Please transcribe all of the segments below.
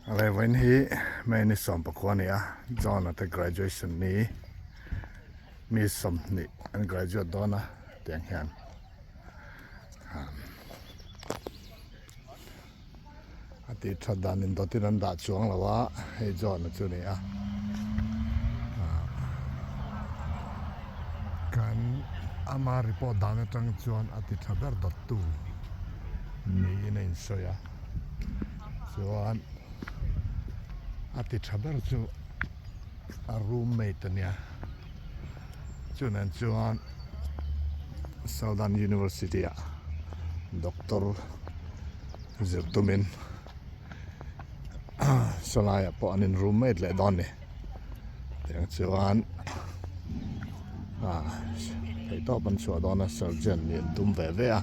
Revain hi May ni 19 a ni a, John-a te graduation ni mi 20 an graduate dawn a tiang hian a tih that dan in dawtin an dah chuang lo a, hei John-a chu a ni a. Kan ama report dan atang chuan a ti tha ber dawttu niin a insawi a. Chuan a ti tha ber chu a roommate a nia. Chunan chuan Southern University ah doctor zir tumin sawlaiah pawh an in roommate leh dawn a ni. Tiang chuan ah theihtawp an chhuah dawn a surgeon nih an tum ve ve a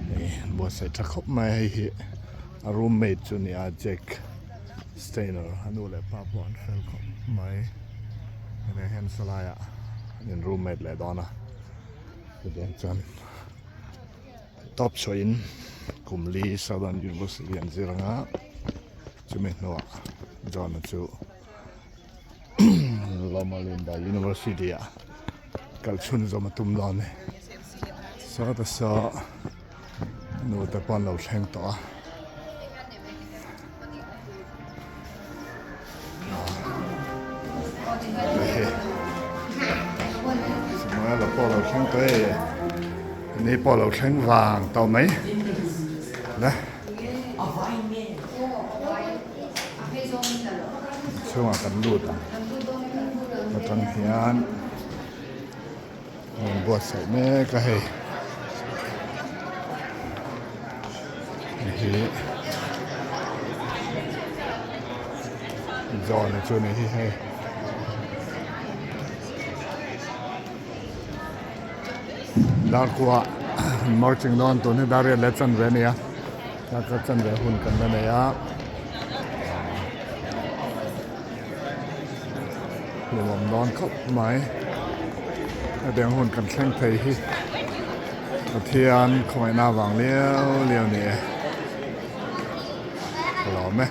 hei buatsaih tha khawp mai a hei hi a roommate chu a ni a Jack Steiner a nu leh pa pawh an fel khawp mai hetiang hian sawlaiah an in roommate leh dawn a chutiang chuan theihtawp chhuahin kum li Southern University an zir ang a chumi hnuah John-a chu. Loma Linda University ah kal chhun zawm a tum dawn a ni. Sawta saw nu te pawh an lo thleng tawh a. Hei Samuel-a pawh a lo thleng tawh e. Ni pawh a lo thleng vang tawh mai. Le. Chhungah kan lut ang atang hian a rawn buatsaih mek a hei hei hi John a chu a ni hi hei. Darkua marching dawn tun hi dar riat leh chanve a ni a darkar chanve hun kan la nei a hlimawm dawn khawp mai hetiang hun kan thleng thei hi Pathian khawngaihna avang liau liau a ni e ka lawm e.